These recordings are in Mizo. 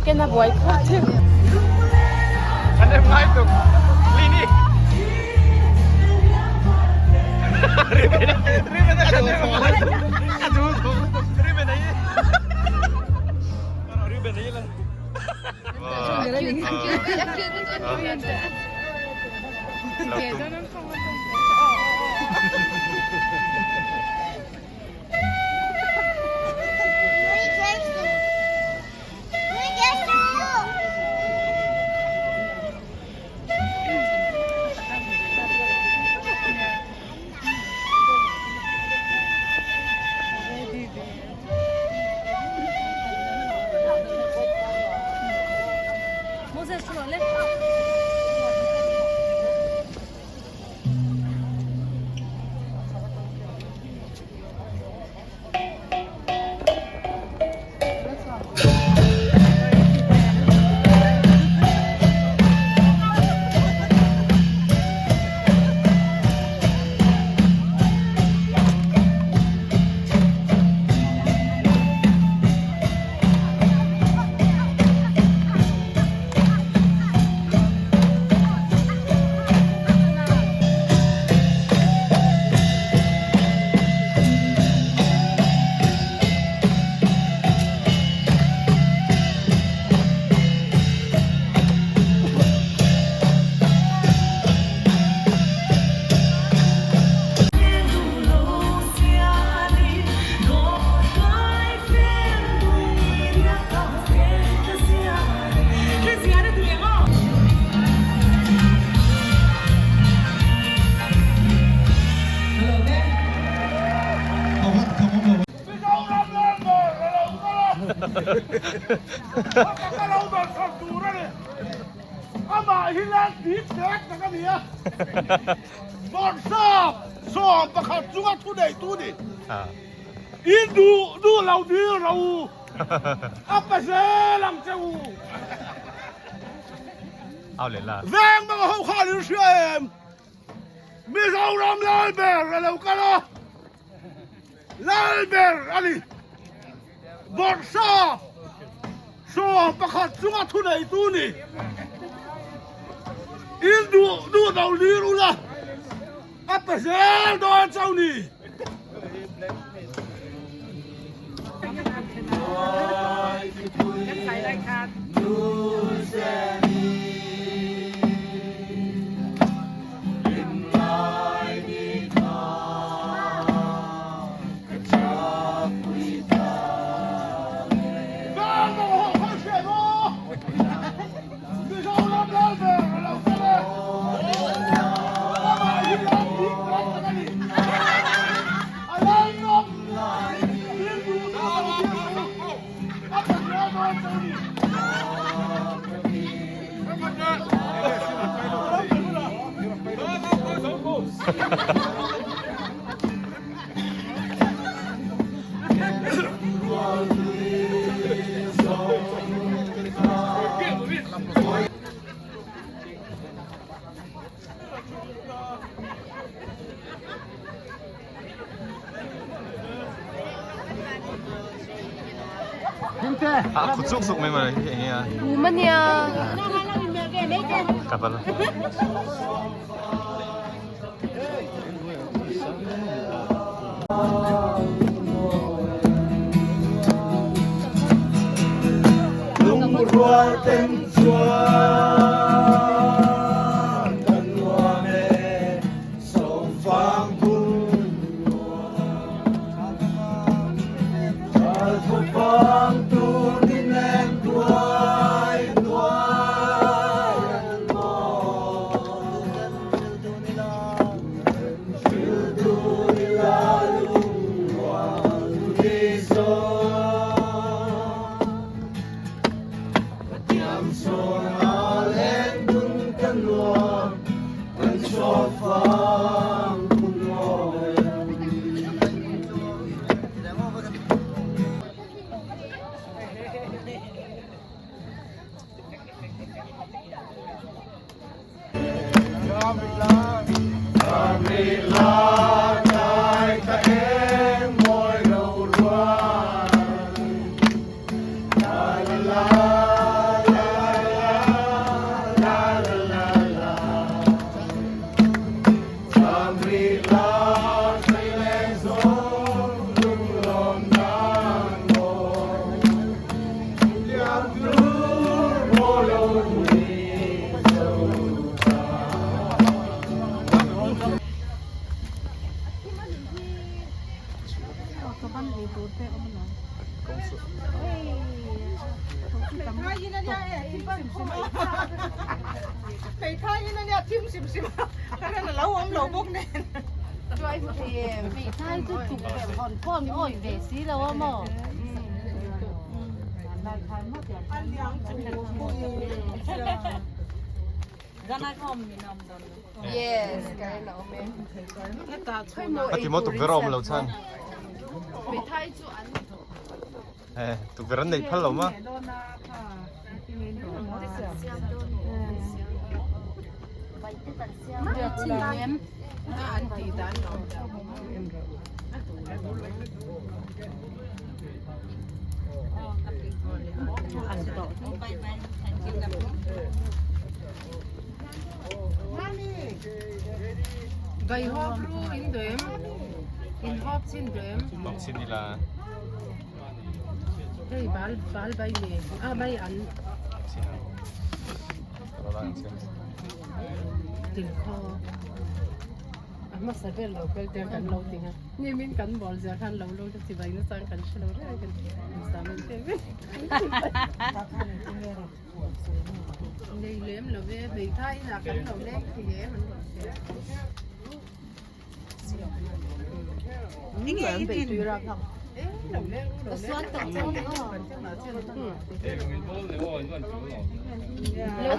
Ken a buai phawt theuh. An em ngai tuk. Lini. Riben Riben a kan em ngai tuk. A du tuk. Riben ai. Riben ai la. Veng bang ho kha in hria em? Mizoram lal ber a lo kal a, lal ber a ni. Bawrhsap sawm pakhat chunga thuneitu ni. In duh duh lo lir ula, a pe zel dawn chau ni. A khut suk suk mai mai hi enge a. Kum ania. Ka bal. Lungrual ten chuan kan nuam e sawmfang hun Ralthawpang tur ni nen tuai nuai an maw Hriltu ni la lungrual tu ni zawng Ka tiam sawn a. A ti maw tukverh a awm lo chhan. Tukverh an neih phal lo ma. Bawk chin ila. A hmasa vel lo pel te kan lo ti nga nimin kan bawl zia khan lo lo chi vai nachang kan hre lo reng kan sam in te vel nei lem lo ve hmeithai inah kan lo leng thei em an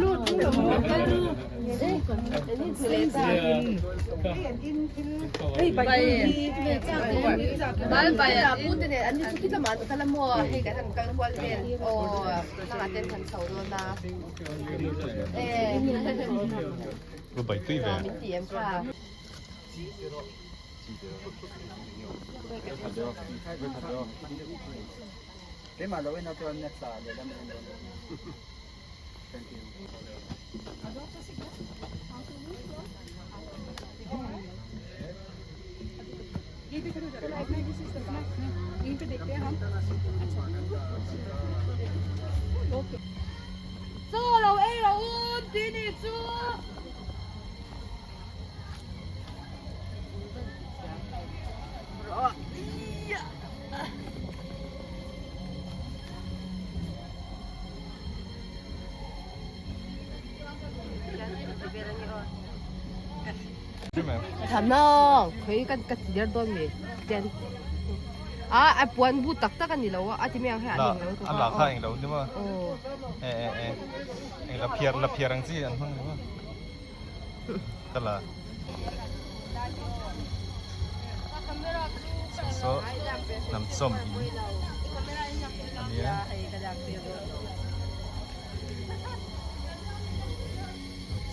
rawn ti Bai tui ve. Thana khawi kan ka ti der dawn mi ten a a puan bu tak tak ani lo a a ti mai ang hei an englo a la kha englo ni maw e e e eng la phiar la phiar ang chi an hmang ni maw ka la so hnam chawm in ania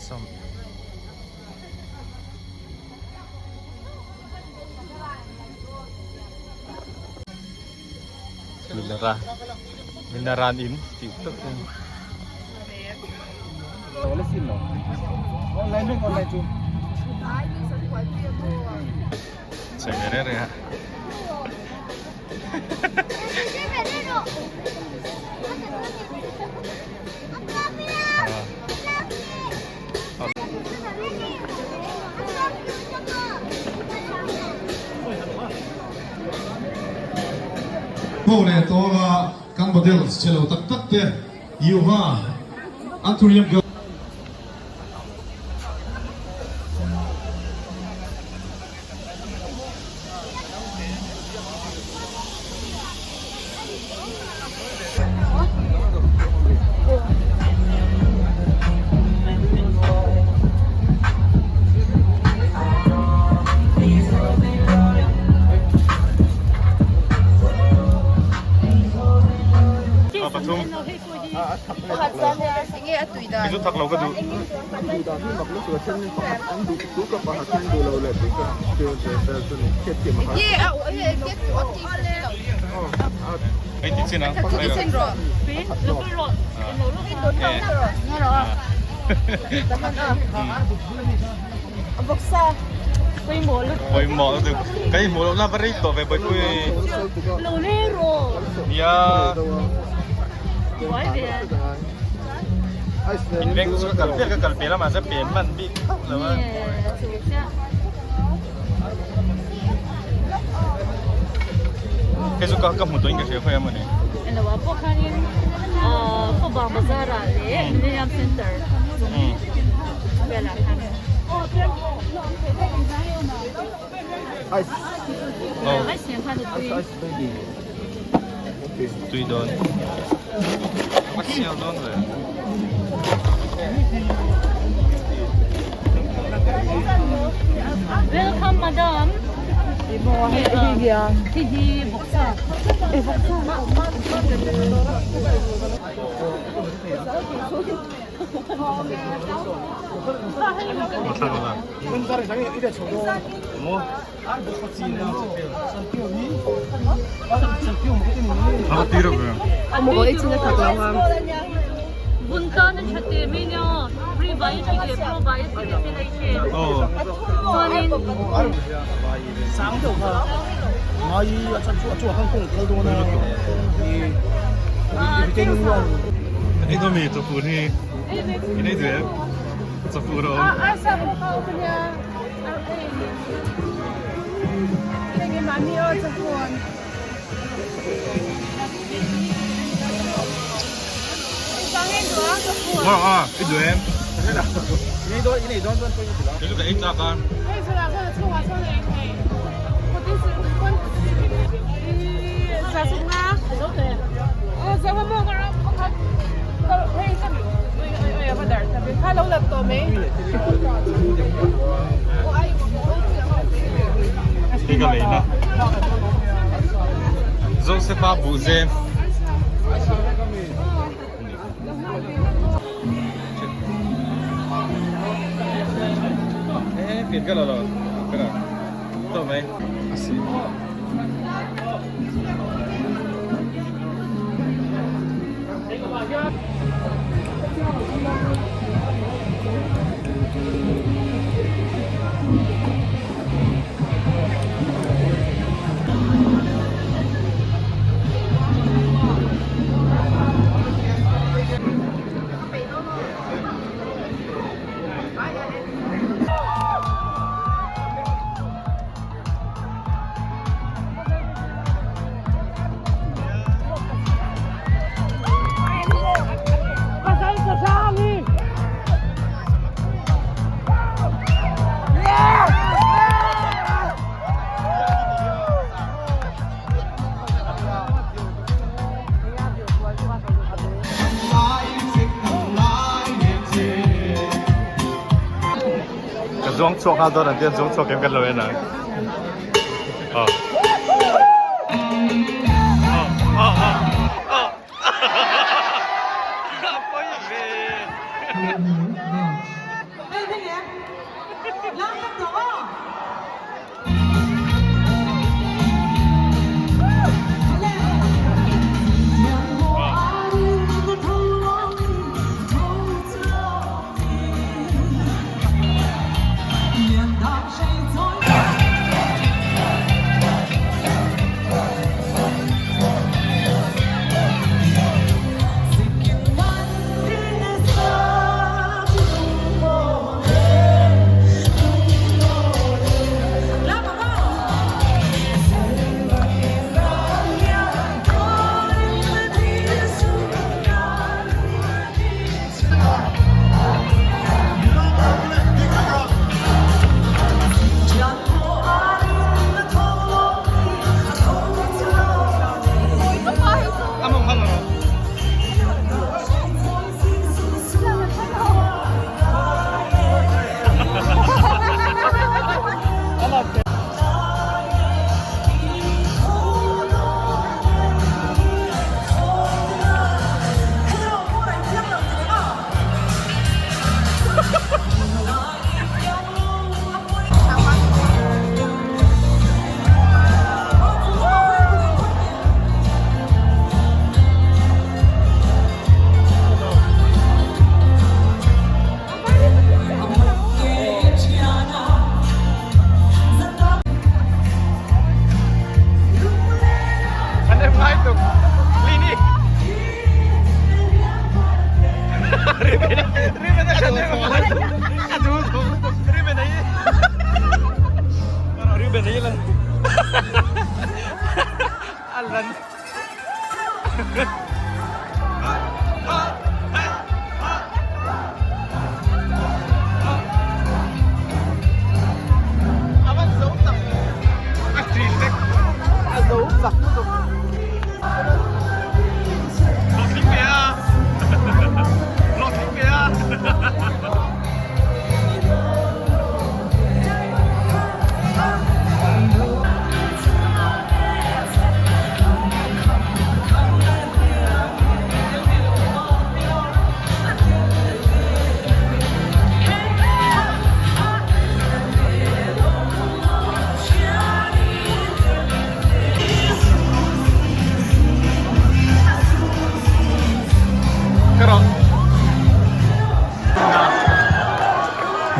chawm Minara Minaran in tih tak a ni. Chhe ve reng reng a. Ho leh tawnga kan models che lo tak tak te Yuva Anthurium Girls. Chu thak lo ka duh. Hei ti chin ang. Pawimawh lutuk. Kan inhmuh loh na va rei tawh ve Bawihpui. Nia. In veng chu ka kal vel ka kal pel a mahse pen hman bik hauh lo a. Hei chu ka ka hmu tawhin ka hria khawi a mawni. Elo ah pawh khanin Khawbang bazar ah leh Millennium Center chung velah khan. Ice nen khan a tui. Tui dawn. A sial dawn ve. Welcome madam. Hi hi bawksa. Hei ka lei na. Josepha Buhzem. Eh, pian ka lo lo. Ka lo. To mai. Ka zuang chhuak nghal dawn an tia zuang chhuak em kan lo en ang. Aw. Aw aw aw aw. Pawi ve.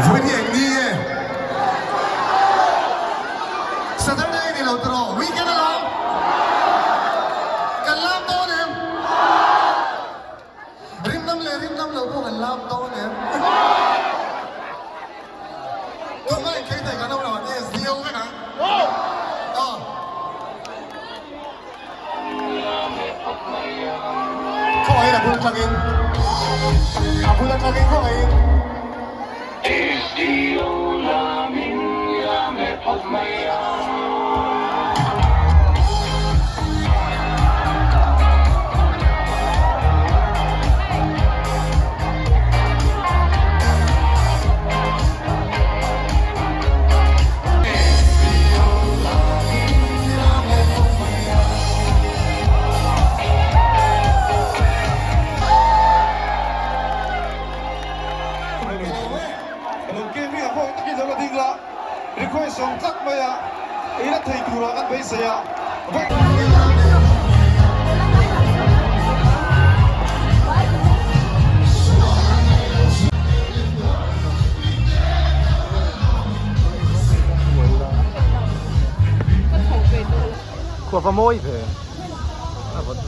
Vawi hi eng ni nge? Saturday ni lo tawh weekend a lo kan lam dawn em? Rimnam leh rimnam lo pawh kan lam dawn em? Tunga inkhei thei kan awm lo an SDO vek ang. Aw. Khawngaih in a bul atangin a bul atangin khawngaih in. Request awm tlat mai a, ei la thei turah kan beisei a. Khua va mawi ve a vawt.